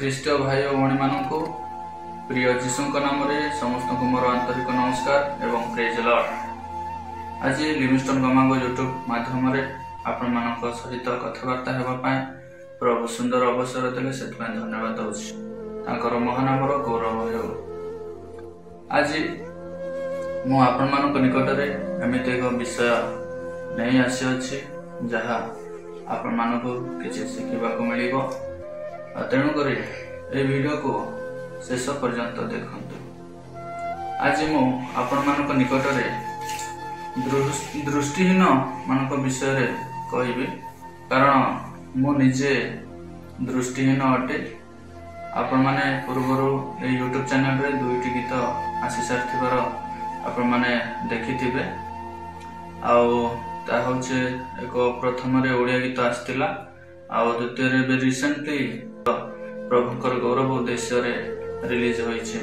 ଖ୍ରୀଷ୍ଟ ଭାଇ ଓ ଭଉଣୀମାନଙ୍କୁ ପ୍ରିୟ ଯୀଶୁଙ୍କ ନାମରେ ସମସ୍ତଙ୍କୁ ମୋର ଆନ୍ତରିକ ନମସ୍କାର ଏବଂ ପ୍ରେଜ୍ ଲର୍ଡ। ଆଜି ଲିଭିଂଷ୍ଟନ ଗମାଙ୍ଗ ୟୁଟ୍ୟୁବ ମାଧ୍ୟମରେ ଆପଣମାନଙ୍କ ସହିତ କଥାବାର୍ତ୍ତା ହେବା ପାଇଁ ପ୍ରଭୁ ସୁନ୍ଦର ଅବସର ଦେଲେ, ସେଥିପାଇଁ ଧନ୍ୟବାଦ ଦେଉଛି। ତାଙ୍କର ମହାନାମର ଗୌରବ ହେଉ। ଆଜି ମୁଁ ଆପଣମାନଙ୍କ ନିକଟରେ ଏମିତି ଏକ ବିଷୟ ନେଇ ଆସିଅଛି, ଯାହା ଆପଣମାନଙ୍କୁ କିଛି ଶିଖିବାକୁ ମିଳିବ। ତେଣୁକରି ଏହି ଭିଡ଼ିଓକୁ ଶେଷ ପର୍ଯ୍ୟନ୍ତ ଦେଖନ୍ତୁ। ଆଜି ମୁଁ ଆପଣମାନଙ୍କ ନିକଟରେ ଦୃଷ୍ଟିହୀନ ମାନଙ୍କ ବିଷୟରେ କହିବି, କାରଣ ମୁଁ ନିଜେ ଦୃଷ୍ଟିହୀନ ଅଟେ। ଆପଣମାନେ ପୂର୍ବରୁ ଏହି ୟୁଟ୍ୟୁବ ଚ୍ୟାନେଲରେ 2ଟି ଗୀତ ଆସି ସାରିଥିବାର ଆପଣମାନେ ଦେଖିଥିବେ। ଆଉ ତାହା ହେଉଛି ଏକ ପ୍ରଥମରେ ଓଡ଼ିଆ ଗୀତ ଆସିଥିଲା, ଆଉ ଦ୍ୱିତୀୟରେ ଏବେ ରିସେଣ୍ଟଲି ପ୍ରଭୁଙ୍କର ଗୌରବ ଉଦ୍ଦେଶ୍ୟରେ ରିଲିଜ ହୋଇଛି।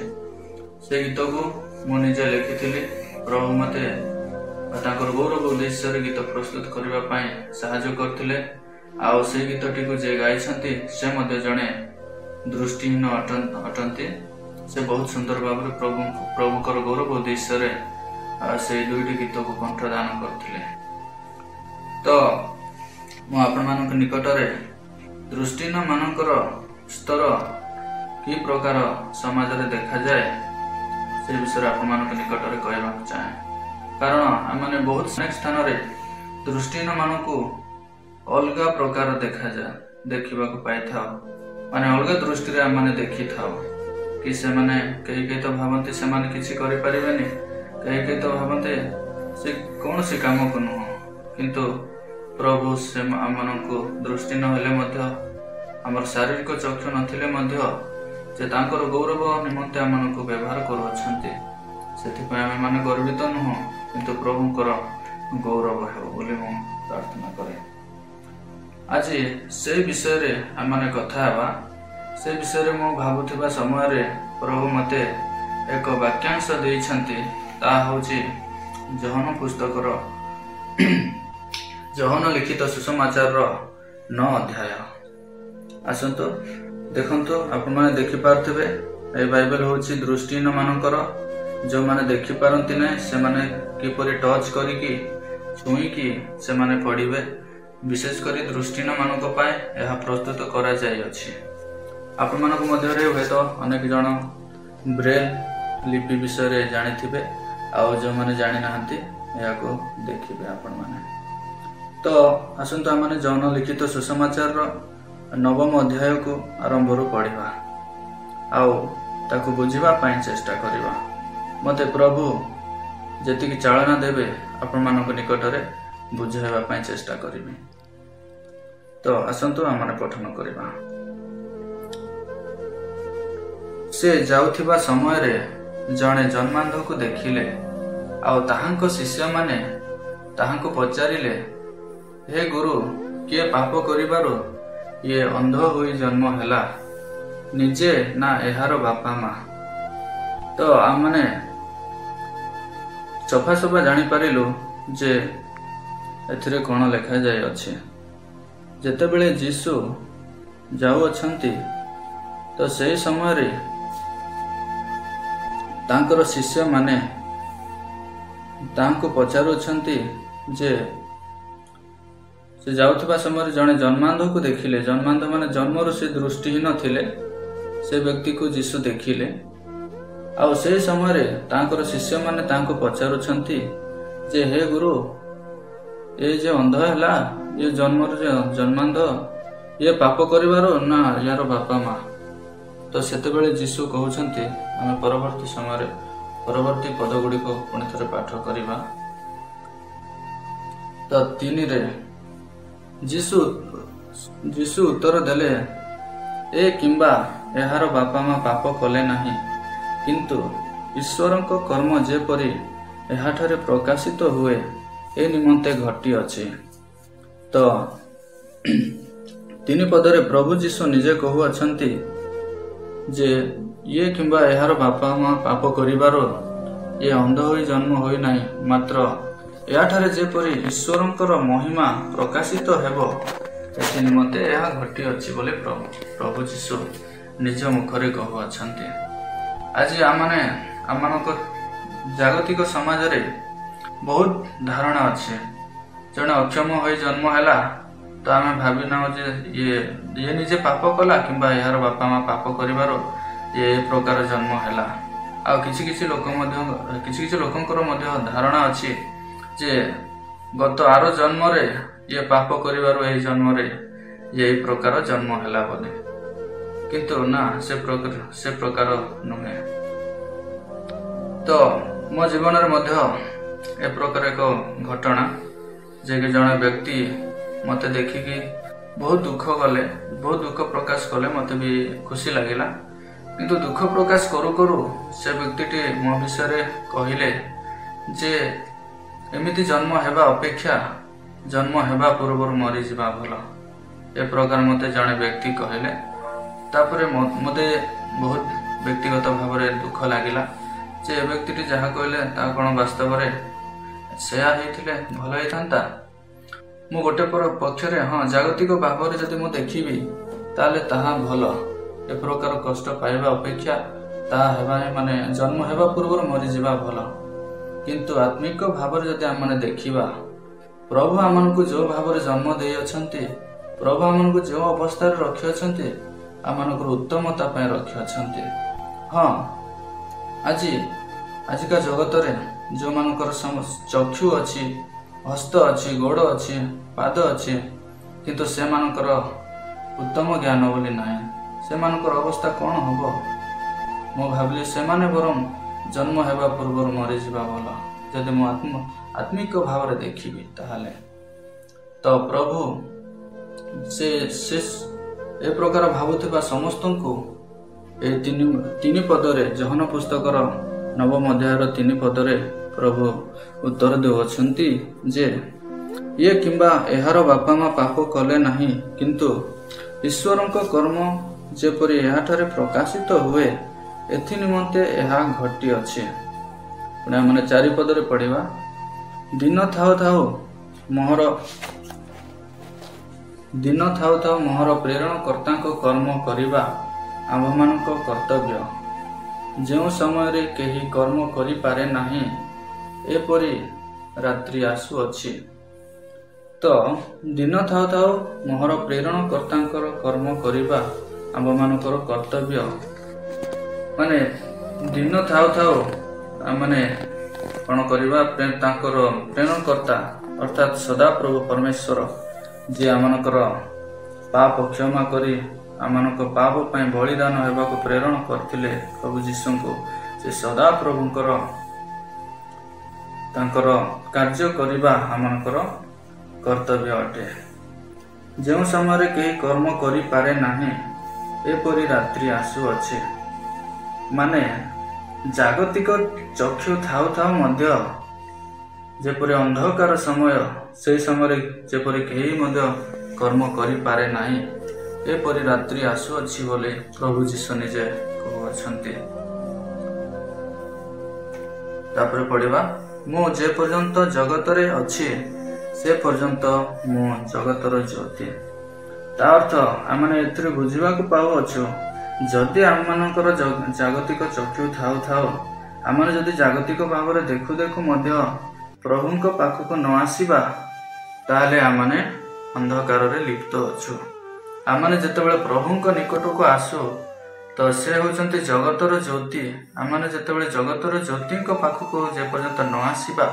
ସେ ଗୀତକୁ ମୁଁ ନିଜେ ଲେଖିଥିଲି। ପ୍ରଭୁ ମୋତେ ତାଙ୍କର ଗୌରବ ଉଦ୍ଦେଶ୍ୟରେ ଗୀତ ପ୍ରସ୍ତୁତ କରିବା ପାଇଁ ସାହାଯ୍ୟ କରିଥିଲେ। ଆଉ ସେଇ ଗୀତଟିକୁ ଯିଏ ଗାଇଛନ୍ତି, ସେ ମଧ୍ୟ ଜଣେ ଦୃଷ୍ଟିହୀନ ଅଟନ୍ତି। ସେ ବହୁତ ସୁନ୍ଦର ଭାବରେ ପ୍ରଭୁଙ୍କର ଗୌରବ ଉଦ୍ଦେଶ୍ୟରେ ସେଇ 2ଟି ଗୀତକୁ କଣ୍ଠଦାନ କରିଥିଲେ। ତ ମୁଁ ଆପଣମାନଙ୍କ ନିକଟରେ ଦୃଷ୍ଟିହୀନ ମାନଙ୍କର ସ୍ତର କି ପ୍ରକାର ସମାଜରେ ଦେଖାଯାଏ, ସେ ବିଷୟରେ ଆପଣମାନଙ୍କ ନିକଟରେ କହିବାକୁ ଚାହେଁ। କାରଣ ଆମମାନେ ବହୁତ ଅନେକ ସ୍ଥାନରେ ଦୃଷ୍ଟିହୀନ ମାନଙ୍କୁ ଅଲଗା ପ୍ରକାର ଦେଖାଯାଏ, ଦେଖିବାକୁ ପାଇଥାଉ, ମାନେ ଅଲଗା ଦୃଷ୍ଟିରେ ଆମମାନେ ଦେଖିଥାଉ କି ସେମାନେ କେହି କେହି ତ ଭାବନ୍ତି ସେମାନେ କିଛି କରିପାରିବେନି, କେହି କେହି ତ ଭାବନ୍ତି ସେ କୌଣସି କାମକୁ ନୁହଁ। କିନ୍ତୁ ପ୍ରଭୁ ସେ ଆମମାନଙ୍କୁ ଦୃଷ୍ଟି ନହେଲେ ମଧ୍ୟ, ଆମର ଶାରୀରିକ ଚକ୍ଷୁ ନଥିଲେ ମଧ୍ୟ, ସେ ତାଙ୍କର ଗୌରବ ନିମନ୍ତେ ଆମମାନଙ୍କୁ ବ୍ୟବହାର କରୁଅଛନ୍ତି। ସେଥିପାଇଁ ଆମେମାନେ ଗର୍ବିତ ନୁହଁ, କିନ୍ତୁ ପ୍ରଭୁଙ୍କର ଗୌରବ ହେବ ବୋଲି ମୁଁ ପ୍ରାର୍ଥନା କରେ। ଆଜି ସେଇ ବିଷୟରେ ଆମେମାନେ କଥା ହେବା। ସେ ବିଷୟରେ ମୁଁ ଭାବୁଥିବା ସମୟରେ ପ୍ରଭୁ ମୋତେ ଏକ ବାକ୍ୟାଂଶ ଦେଇଛନ୍ତି। ତାହା ହେଉଛି ଯୋହନ ପୁସ୍ତକର, ଯୋହନ ଲିଖିତ ସୁସମାଚାରର 9 ଅଧ୍ୟାୟ। ଆସନ୍ତୁ ଦେଖନ୍ତୁ, ଆପଣମାନେ ଦେଖିପାରୁଥିବେ ଏଇ ବାଇବେଲ ହେଉଛି ଦୃଷ୍ଟିହୀନ ମାନଙ୍କର। ଯେଉଁମାନେ ଦେଖିପାରନ୍ତି ନାହିଁ, ସେମାନେ କିପରି ଟଚ୍ କରିକି, ଛୁଇଁକି ସେମାନେ ପଢ଼ିବେ। ବିଶେଷ କରି ଦୃଷ୍ଟିହୀନ ମାନଙ୍କ ପାଇଁ ଏହା ପ୍ରସ୍ତୁତ କରାଯାଇଅଛି। ଆପଣମାନଙ୍କ ମଧ୍ୟରେ ହୁଏତ ଅନେକ ଜଣ ବ୍ରେଲ ଲିପି ବିଷୟରେ ଜାଣିଥିବେ, ଆଉ ଯେଉଁମାନେ ଜାଣିନାହାନ୍ତି ଏହାକୁ ଦେଖିବେ ଆପଣମାନେ। ତ ଆସନ୍ତୁ ଆମମାନେ ଯୋହନ ଲିଖିତ ସୁସମାଚାରର ନବମ ଅଧ୍ୟାୟକୁ ଆରମ୍ଭରୁ ପଢ଼ିବା ଆଉ ତାକୁ ବୁଝିବା ପାଇଁ ଚେଷ୍ଟା କରିବା। ମୋତେ ପ୍ରଭୁ ଯେତିକି ଚାଳନା ଦେବେ, ଆପଣମାନଙ୍କ ନିକଟରେ ବୁଝାଇବା ପାଇଁ ଚେଷ୍ଟା କରିବି। ତ ଆସନ୍ତୁ ଆମମାନେ ପଠନ କରିବା। ସେ ଯାଉଥିବା ସମୟରେ ଜଣେ ଜନ୍ମାନ୍ଧକୁ ଦେଖିଲେ, ଆଉ ତାହାଙ୍କ ଶିଷ୍ୟମାନେ ତାହାଙ୍କୁ ପଚାରିଲେ, ହେ ଗୁରୁ, କିଏ ପାପ କରିବାରୁ ଇଏ ଅନ୍ଧ ହୋଇ ଜନ୍ମ ହେଲା, ନିଜେ ନା ଏହାର ବାପା ମା? ତ ଆମମାନେ ସଫା ସଫା ଜାଣିପାରିଲୁ ଯେ ଏଥିରେ କ'ଣ ଲେଖାଯାଇଅଛି। ଯେତେବେଳେ ଯୀଶୁ ଯାଉଅଛନ୍ତି, ତ ସେହି ସମୟରେ ତାଙ୍କର ଶିଷ୍ୟମାନେ ତାହାଙ୍କୁ ପଚାରୁଅଛନ୍ତି ଯେ ସେ ଯାଉଥିବା ସମୟରେ ଜଣେ ଜନ୍ମାନ୍ଧକୁ ଦେଖିଲେ। ଜନ୍ମାନ୍ଧ ମାନେ ଜନ୍ମରୁ ସେ ଦୃଷ୍ଟିହୀନ ଥିଲେ। ସେ ବ୍ୟକ୍ତିକୁ ଯୀଶୁ ଦେଖିଲେ, ଆଉ ସେହି ସମୟରେ ତାଙ୍କର ଶିଷ୍ୟମାନେ ତାଙ୍କୁ ପଚାରୁଛନ୍ତି ଯେ ହେ ଗୁରୁ, ଏ ଯେ ଅନ୍ଧ ହେଲା, ଇଏ ଜନ୍ମରୁ ଯେ ଜନ୍ମାନ୍ଧ, ଇଏ ପାପ କରିବାରୁ ନା ୟାର ବାପା ମା? ତ ସେତେବେଳେ ଯୀଶୁ କହୁଛନ୍ତି, ଆମେ ପରବର୍ତ୍ତୀ ସମୟରେ ପରବର୍ତ୍ତୀ ପଦ ଗୁଡ଼ିକ ପୁଣି ଥରେ ପାଠ କରିବା। ତ 3ରେ ଯୀଶୁ ଉତ୍ତର ଦେଲେ, ଏ କିମ୍ବା ଏହାର ବାପା ମା ପାପ କଲେ ନାହିଁ, କିନ୍ତୁ ଈଶ୍ୱରଙ୍କ କର୍ମ ଯେପରି ଏହାଠାରେ ପ୍ରକାଶିତ ହୁଏ, ଏ ନିମନ୍ତେ ଘଟିଅଛି। ତ 3 ପଦରେ ପ୍ରଭୁ ଯୀଶୁ ନିଜେ କହୁଅଛନ୍ତି ଯେ ଇଏ କିମ୍ବା ଏହାର ବାପା ମା ପାପ କରିବାରୁ ଇଏ ଅନ୍ଧ ହୋଇ ଜନ୍ମ ହୋଇନାହିଁ, ମାତ୍ର ଏହାଠାରେ ଯେପରି ଈଶ୍ୱରଙ୍କର ମହିମା ପ୍ରକାଶିତ ହେବ, ଏଥି ନିମନ୍ତେ ଏହା ଘଟିଅଛି ବୋଲି ପ୍ରଭୁ ଯୀଶୁ ନିଜ ମୁଖରେ କହୁଅଛନ୍ତି। ଆଜି ଆମମାନେ ଆମମାନଙ୍କ ଜାଗତିକ ସମାଜରେ ବହୁତ ଧାରଣା ଅଛି। ଜଣେ ଅକ୍ଷମ ହୋଇ ଜନ୍ମ ହେଲା ତ ଆମେ ଭାବିନାଉ ଯେ ଇଏ ନିଜେ ପାପ କଲା କିମ୍ବା ଏହାର ବାପା ମା ପାପ କରିବାରୁ ଇଏ ଏ ପ୍ରକାର ଜନ୍ମ ହେଲା। ଆଉ କିଛି କିଛି ଲୋକ ମଧ୍ୟ, କିଛି କିଛି ଲୋକଙ୍କର ମଧ୍ୟ ଧାରଣା ଅଛି ଯେ ଗତ ଆର ଜନ୍ମରେ ଇଏ ପାପ କରିବାରୁ ଏହି ଜନ୍ମରେ ଇଏ ଏହି ପ୍ରକାର ଜନ୍ମ ହେଲା ବୋଲି। କିନ୍ତୁ ନା, ସେ ପ୍ରକାର ନୁହେଁ। ତ ମୋ ଜୀବନରେ ମଧ୍ୟ ଏ ପ୍ରକାର ଏକ ଘଟଣା ଯେ କି ଜଣେ ବ୍ୟକ୍ତି ମୋତେ ଦେଖିକି ବହୁତ ଦୁଃଖ କଲେ, ବହୁତ ଦୁଃଖ ପ୍ରକାଶ କଲେ। ମୋତେ ବି ଖୁସି ଲାଗିଲା, କିନ୍ତୁ ଦୁଃଖ ପ୍ରକାଶ କରୁ କରୁ ସେ ବ୍ୟକ୍ତିଟି ମୋ ବିଷୟରେ କହିଲେ ଯେ ଏମିତି ଜନ୍ମ ହେବା ଅପେକ୍ଷା ଜନ୍ମ ହେବା ପୂର୍ବରୁ ମରିଯିବା ଭଲ। ଏ ପ୍ରକାର ମୋତେ ଜଣେ ବ୍ୟକ୍ତି କହିଲେ। ତାପରେ ମୋତେ ବହୁତ ବ୍ୟକ୍ତିଗତ ଭାବରେ ଦୁଃଖ ଲାଗିଲା ଯେ ଏ ବ୍ୟକ୍ତିଟି ଯାହା କହିଲେ ତାହା କ'ଣ ବାସ୍ତବରେ ସେୟା ହେଇଥିଲେ ଭଲ ହେଇଥାନ୍ତା? ମୁଁ ଗୋଟେ ପକ୍ଷରେ ହଁ, ଜାଗତିକ ଭାବରେ ଯଦି ମୁଁ ଦେଖିବି ତାହେଲେ ତାହା ଭଲ। ଏ ପ୍ରକାର କଷ୍ଟ ପାଇବା ଅପେକ୍ଷା ତାହା ହେବା, ମାନେ ଜନ୍ମ ହେବା ପୂର୍ବରୁ ମରିଯିବା ଭଲ। କିନ୍ତୁ ଆତ୍ମିକ ଭାବରେ ଯଦି ଆମମାନେ ଦେଖିବା, ପ୍ରଭୁ ଆମମାନଙ୍କୁ ଯେଉଁ ଭାବରେ ଜନ୍ମ ଦେଇଅଛନ୍ତି, ପ୍ରଭୁ ଆମମାନଙ୍କୁ ଯେଉଁ ଅବସ୍ଥାରେ ରଖିଅଛନ୍ତି, ଆମମାନଙ୍କର ଉତ୍ତମତା ପାଇଁ ରଖିଅଛନ୍ତି। ହଁ, ଆଜିକା ଜଗତରେ ଯେଉଁମାନଙ୍କର ଚକ୍ଷୁ ଅଛି, ହସ୍ତ ଅଛି, ଗୋଡ଼ ଅଛି, ପାଦ ଅଛି, କିନ୍ତୁ ସେମାନଙ୍କର ଉତ୍ତମ ଜ୍ଞାନ ବୋଲି ନାହିଁ, ସେମାନଙ୍କର ଅବସ୍ଥା କ'ଣ ହବ? ମୁଁ ଭାବିଲି ସେମାନେ ବରଂ ଜନ୍ମ ହେବା ପୂର୍ବରୁ ମରିଯିବା ଭଲ, ଯଦି ମୁଁ ଆତ୍ମିକ ଭାବରେ ଦେଖିବି ତାହେଲେ। ତ ପ୍ରଭୁ ସେ ଏ ପ୍ରକାର ଭାବୁଥିବା ସମସ୍ତଙ୍କୁ ଏ ତିନି ପଦରେ, ଯୋହନ ପୁସ୍ତକର ନବମ ଅଧ୍ୟାୟର 3 ପଦରେ ପ୍ରଭୁ ଉତ୍ତର ଦେଉଅଛନ୍ତି ଯେ ଇଏ କିମ୍ବା ଏହାର ବାପା ମା ପାପ କଲେ ନାହିଁ, କିନ୍ତୁ ଈଶ୍ୱରଙ୍କ କର୍ମ ଯେପରି ଏହାଠାରେ ପ୍ରକାଶିତ ହୁଏ ଏଥି ନିମନ୍ତେ ଏହା ଘଟିଅଛି। ପୁଣି ଆମେ 4 ପଦରେ ପଢିବା, ଦିନ ଥାଉ ଥାଉ ମୋହର ଦିନ ଥାଉ ଥାଉ ମୋହର ପ୍ରେରଣକର୍ତ୍ତାଙ୍କ କର୍ମ କରିବା ଆମ୍ଭମାନଙ୍କ କର୍ତ୍ତବ୍ୟ। ଯେଉଁ ସମୟରେ କେହି କର୍ମ କରିପାରେ ନାହିଁ, ଏପରି ରାତ୍ରି ଆସୁଅଛି। ତ ଦିନ ଥାଉ ଥାଉ ମୋହର ପ୍ରେରଣକର୍ତ୍ତାଙ୍କର କର୍ମ କରିବା ଆମ୍ଭମାନଙ୍କର କର୍ତ୍ତବ୍ୟ। ମାନେ ଦିନ ଥାଉ ଥାଉ ଆମେ କ'ଣ କରିବା? ତାଙ୍କର ପ୍ରେରଣକର୍ତ୍ତା ଅର୍ଥାତ୍ ସଦାପ୍ରଭୁ ପରମେଶ୍ୱର, ଯିଏ ଆମମାନଙ୍କର ପାପ କ୍ଷମା କରି ଆମମାନଙ୍କ ପାପ ପାଇଁ ବଳିଦାନ ହେବାକୁ ପ୍ରେରଣ କରିଥିଲେ ପ୍ରଭୁ ଯୀଶୁଙ୍କୁ, ସେ ସଦାପ୍ରଭୁଙ୍କର ତାଙ୍କର କାର୍ଯ୍ୟ କରିବା ଆମମାନଙ୍କର କର୍ତ୍ତବ୍ୟ ଅଟେ। ଯେଉଁ ସମୟରେ କେହି କର୍ମ କରିପାରେ ନାହିଁ, ଏପରି ରାତ୍ରି ଆସୁଅଛି। ମାନେ ଜାଗତିକ ଚକ୍ଷୁ ଥାଉ ଥାଉ ମଧ୍ୟ ଯେପରି ଅନ୍ଧକାର ସମୟ, ସେହି ସମୟରେ ଯେପରି କେହି ମଧ୍ୟ କର୍ମ କରିପାରେ ନାହିଁ, ଏପରି ରାତ୍ରି ଆସୁଅଛି ବୋଲି ପ୍ରଭୁ ଯୀଶୁ ନିଜେ କହୁଅଛନ୍ତି। ତାପରେ ପଢିବା, ମୁଁ ଯେ ପର୍ଯ୍ୟନ୍ତ ଜଗତରେ ଅଛି ସେ ପର୍ଯ୍ୟନ୍ତ ମୁଁ ଜଗତର ଜ୍ୟୋତି। ତା ଅର୍ଥ ଆମେ ଏଥିରୁ ବୁଝିବାକୁ ପାଉଅଛୁ, ଯଦି ଆମମାନଙ୍କର ଜାଗତିକ ଚକ୍ଷୁ ଥାଉ ଥାଉ ଆମମାନେ ଯଦି ଜାଗତିକ ଭାବରେ ଦେଖୁ ଦେଖୁ ମଧ୍ୟ ପ୍ରଭୁଙ୍କ ପାଖକୁ ନ ଆସିବା, ତାହେଲେ ଆମମାନେ ଅନ୍ଧକାରରେ ଲିପ୍ତ ଅଛୁ। ଆମମାନେ ଯେତେବେଳେ ପ୍ରଭୁଙ୍କ ନିକଟକୁ ଆସୁ, ତ ସେ ହେଉଛନ୍ତି ଜଗତର ଜ୍ୟୋତି। ଆମମାନେ ଯେତେବେଳେ ଜଗତର ଜ୍ୟୋତିଙ୍କ ପାଖକୁ ଯେପର୍ଯ୍ୟନ୍ତ ନ ଆସିବା,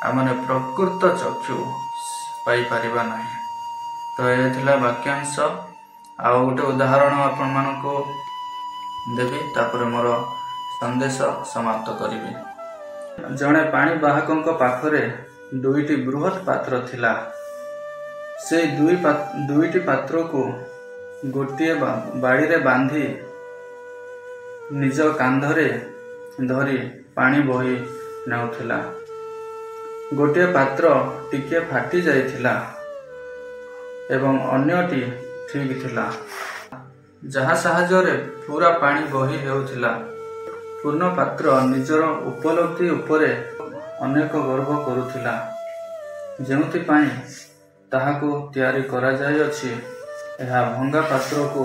ଆମମାନେ ପ୍ରକୃତ ଚକ୍ଷୁ ପାଇପାରିବା ନାହିଁ। ତ ଏ ଥିଲା ବାକ୍ୟାଂଶ। ଆଉ ଗୋଟେ ଉଦାହରଣ ଆପଣମାନଙ୍କୁ ଦେବି, ତାପରେ ମୋର ସନ୍ଦେଶ ସମାପ୍ତ କରିବି। ଜଣେ ପାଣି ବାହକଙ୍କ ପାଖରେ 2ଟି ବୃହତ୍ ପାତ୍ର ଥିଲା। ସେଇ 2ଟି ପାତ୍ରକୁ ଗୋଟିଏ ବାଡ଼ିରେ ବାନ୍ଧି ନିଜ କାନ୍ଧରେ ଧରି ପାଣି ବୋହି ନେଉଥିଲା। ଗୋଟିଏ ପାତ୍ର ଟିକିଏ ଫାଟି ଯାଇଥିଲା ଏବଂ ଅନ୍ୟଟି ଠିକ୍ ଥିଲା, ଯାହା ସାହାଯ୍ୟରେ ପୁରା ପାଣି ବୋହି ହେଉଥିଲା। ପୂର୍ଣ୍ଣ ପାତ୍ର ନିଜର ଉପଲବ୍ଧି ଉପରେ ଅନେକ ଗର୍ବ କରୁଥିଲା, ଯେଉଁଥିପାଇଁ ତାହାକୁ ତିଆରି କରାଯାଇଅଛି। ଏହା ଭଙ୍ଗା ପାତ୍ରକୁ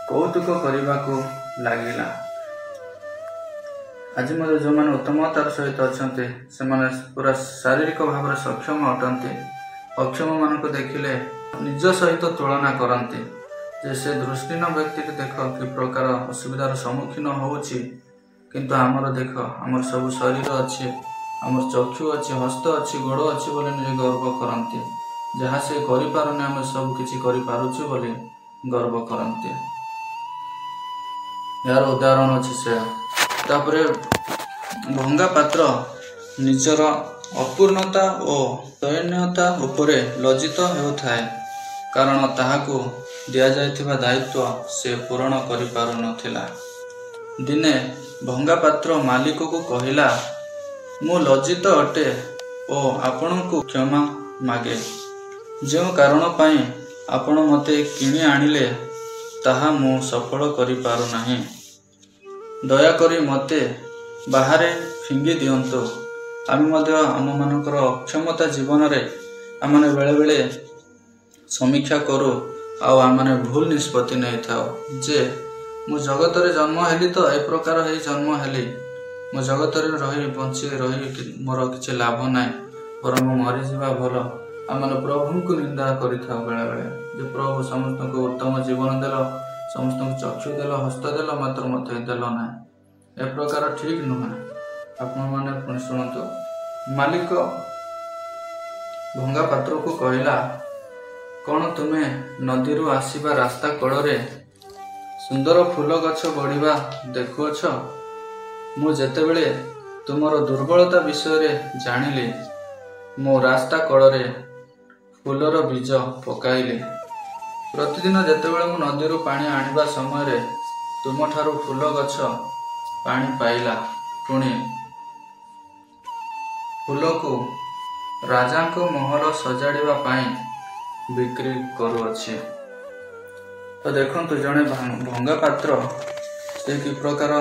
କୌତୁକ କରିବାକୁ ଲାଗିଲା। ଆଜି ମଧ୍ୟ ଯେଉଁମାନେ ଉତ୍ତମତାର ସହିତ ଅଛନ୍ତି, ସେମାନେ ପୁରା ଶାରୀରିକ ଭାବରେ ସକ୍ଷମ ଅଟନ୍ତି। ଅକ୍ଷମମାନଙ୍କୁ ଦେଖିଲେ ନିଜ ସହିତ ତୁଳନା କରନ୍ତି ଯେ ସେ ଦୃଷ୍ଟିହୀନ ବ୍ୟକ୍ତିଟି ଦେଖ କି ପ୍ରକାର ଅସୁବିଧାର ସମ୍ମୁଖୀନ ହେଉଛି, କିନ୍ତୁ ଆମର ଦେଖ, ଆମର ସବୁ ଶରୀର ଅଛି, ଆମର ଚକ୍ଷୁ ଅଛି, ହସ୍ତ ଅଛି, ଗୋଡ଼ ଅଛି ବୋଲି ନିଜେ ଗର୍ବ କରନ୍ତି। ଯାହା ସେ କରିପାରୁନି, ଆମେ ସବୁ କିଛି କରିପାରୁଛୁ ବୋଲି ଗର୍ବ କରନ୍ତି। ଏହାର ଉଦାହରଣ ଅଛି ସେ। ତାପରେ ଭଙ୍ଗା ପାତ୍ର ନିଜର ଅପୂର୍ଣ୍ଣତା ଓ ଦୟନୀୟତା ଉପରେ ଲଜ୍ଜିତ ହେଉଥାଏ, କାରଣ ତାହାକୁ ଦିଆଯାଇଥିବା ଦାୟିତ୍ୱ ସେ ପୂରଣ କରିପାରୁନଥିଲା। ଦିନେ ଭଙ୍ଗା ପାତ୍ର ମାଲିକକୁ କହିଲା, ମୁଁ ଲଜ୍ଜିତ ଅଟେ ଓ ଆପଣଙ୍କୁ କ୍ଷମା ମାଗେ। ଯେଉଁ କାରଣ ପାଇଁ ଆପଣ ମୋତେ କିଣି ଆଣିଲେ, ତାହା ମୁଁ ସଫଳ କରିପାରୁନାହିଁ। ଦୟାକରି ମୋତେ ବାହାରେ ଫିଙ୍ଗି ଦିଅନ୍ତୁ। ଆମେ ମଧ୍ୟ ଆମମାନଙ୍କର ଅକ୍ଷମତା ଜୀବନରେ ଆମମାନେ ବେଳେବେଳେ ସମୀକ୍ଷା କରୁ ଆଉ ଆମମାନେ ଭୁଲ ନିଷ୍ପତ୍ତି ନେଇଥାଉ ଯେ ମୁଁ ଜଗତରେ ଜନ୍ମ ହେଲି ତ ଏ ପ୍ରକାର ହେଇ ଜନ୍ମ ହେଲି, ମୁଁ ଜଗତରେ ରହି ବଞ୍ଚି ରହି ମୋର କିଛି ଲାଭ ନାହିଁ, ବରଂ ମୁଁ ମରିଯିବା ଭଲ। ଆମମାନେ ପ୍ରଭୁଙ୍କୁ ନିନ୍ଦା କରିଥାଉ ବେଳେବେଳେ ଯେ ପ୍ରଭୁ, ସମସ୍ତଙ୍କୁ ଉତ୍ତମ ଜୀବନ ଦେଲ, ସମସ୍ତଙ୍କୁ ଚକ୍ଷୁ ଦେଲ, ହସ୍ତ ଦେଲ, ମାତ୍ର ମୋତେ ଦେଲ ନାହିଁ। ଏ ପ୍ରକାର ଠିକ ନୁହେଁ। ଆପଣମାନେ ପୁଣି ଶୁଣନ୍ତୁ। ମାଲିକ ଭଙ୍ଗା ପାତ୍ରକୁ କହିଲା, କ'ଣ ତୁମେ ନଦୀରୁ ଆସିବା ରାସ୍ତା କଡ଼ରେ ସୁନ୍ଦର ଫୁଲ ଗଛ ବଢ଼ିବା ଦେଖୁଅଛ? ମୁଁ ଯେତେବେଳେ ତୁମର ଦୁର୍ବଳତା ବିଷୟରେ ଜାଣିଲି, ମୁଁ ରାସ୍ତା କଡ଼ରେ ଫୁଲର ବୀଜ ପକାଇଲି। ପ୍ରତିଦିନ ଯେତେବେଳେ ମୁଁ ନଦୀରୁ ପାଣି ଆଣିବା ସମୟରେ ତୁମଠାରୁ ଫୁଲ ଗଛ ପାଣି ପାଇଲା, ପୁଣି ଫୁଲକୁ ରାଜାଙ୍କ ମହଲ ସଜାଡ଼ିବା ପାଇଁ ବିକ୍ରି କରୁଅଛି। ତ ଦେଖନ୍ତୁ, ଜଣେ ଭଙ୍ଗା ପାତ୍ର ସେ କି ପ୍ରକାର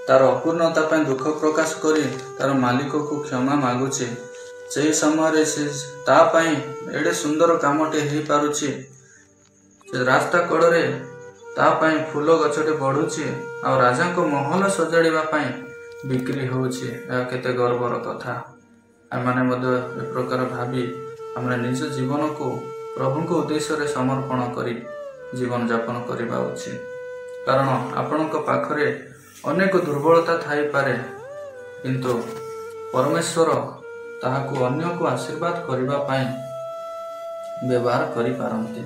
ତାର ଅପୂର୍ଣ୍ଣତା ପାଇଁ ଦୁଃଖ ପ୍ରକାଶ କରି ତାର ମାଲିକକୁ କ୍ଷମା ମାଗୁଛି। ସେହି ସମୟରେ ସେ ତା ପାଇଁ ଏଡ଼େ ସୁନ୍ଦର କାମଟେ ହେଇପାରୁଛି। ସେ ରାସ୍ତା କଡ଼ରେ ତା ପାଇଁ ଫୁଲ ଗଛଟେ ବଢୁଛି ଆଉ ରାଜାଙ୍କ ମହଲ ସଜାଡ଼ିବା ପାଇଁ ବିକ୍ରି ହେଉଛି। ଏହା କେତେ ଗର୍ବର କଥା! ଆମେମାନେ ମଧ୍ୟ ଏ ପ୍ରକାର ଭାବି ଆମେ ନିଜ ଜୀବନକୁ ପ୍ରଭୁଙ୍କ ଉଦ୍ଦେଶ୍ୟରେ ସମର୍ପଣ କରି ଜୀବନଯାପନ କରିବା ଉଚିତ। କାରଣ ଆପଣଙ୍କ ପାଖରେ ଅନେକ ଦୁର୍ବଳତା ଥାଇପାରେ, କିନ୍ତୁ ପରମେଶ୍ୱର ତାହାକୁ ଅନ୍ୟକୁ ଆଶୀର୍ବାଦ କରିବା ପାଇଁ ବ୍ୟବହାର କରିପାରନ୍ତି।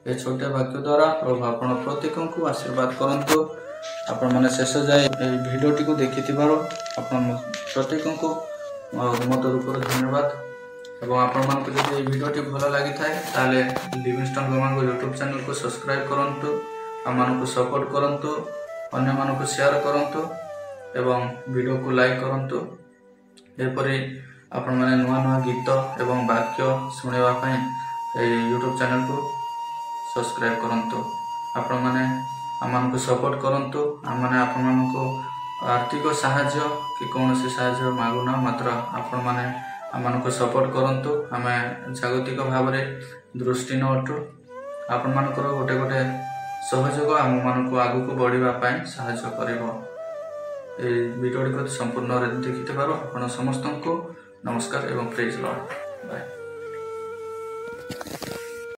ଏ ଛୋଟ ବାକ୍ୟ ଦ୍ୱାରା ପ୍ରଭୁ ଆପଣ ପ୍ରତ୍ୟେକଙ୍କୁ ଆଶୀର୍ବାଦ କରନ୍ତୁ। ଆପଣମାନେ ଶେଷ ଯାଏ ଏହି ଭିଡ଼ିଓଟିକୁ ଦେଖିଥିବାରୁ ଆପଣ ପ୍ରତ୍ୟେକଙ୍କୁ ମୋ ତରଫରୁ ଧନ୍ୟବାଦ। ଏବଂ ଆପଣମାନଙ୍କୁ ଯଦି ଏହି ଭିଡ଼ିଓଟି ଭଲ ଲାଗିଥାଏ, ତାହେଲେ ଲିଭିଂଷ୍ଟନ୍ ଗମାଙ୍ଗ ୟୁଟ୍ୟୁବ୍ ଚ୍ୟାନେଲକୁ ସବସ୍କ୍ରାଇବ୍ କରନ୍ତୁ, ଆମମାନଙ୍କୁ ସପୋର୍ଟ କରନ୍ତୁ, ଅନ୍ୟମାନଙ୍କୁ ସେୟାର କରନ୍ତୁ ଏବଂ ଭିଡ଼ିଓକୁ ଲାଇକ୍ କରନ୍ତୁ। ଏପରି ଆପଣମାନେ ନୂଆ ନୂଆ ଗୀତ ଏବଂ ବାକ୍ୟ ଶୁଣିବା ପାଇଁ ଏହି ୟୁଟ୍ୟୁବ୍ ଚ୍ୟାନେଲକୁ ସବସ୍କ୍ରାଇବ୍ କରନ୍ତୁ। ଆପଣମାନେ ଆମମାନଙ୍କୁ ସପୋର୍ଟ କରନ୍ତୁ। ଆମମାନେ ଆପଣମାନଙ୍କୁ ଆର୍ଥିକ ସାହାଯ୍ୟ କି କୌଣସି ସାହାଯ୍ୟ ମାଗୁନା, ମାତ୍ର ଆପଣମାନେ ଆମମାନଙ୍କୁ ସପୋର୍ଟ କରନ୍ତୁ। ଆମେ ଜାଗତିକ ଭାବରେ ଦୃଷ୍ଟିହୀନ ଅଟୁ। ଆପଣମାନଙ୍କର ଗୋଟେ ଗୋଟେ ସହଯୋଗ ଆମମାନଙ୍କୁ ଆଗକୁ ବଢ଼ିବା ପାଇଁ ସାହାଯ୍ୟ କରିବ। ଏହି ଭିଡ଼ିଓଟିକୁ ସମ୍ପୂର୍ଣ୍ଣ ଦେଖିଥିବାରୁ ଆପଣ ସମସ୍ତଙ୍କୁ ନମସ୍କାର ଏବଂ ପ୍ରେଜ୍ ଲର୍ଡ଼।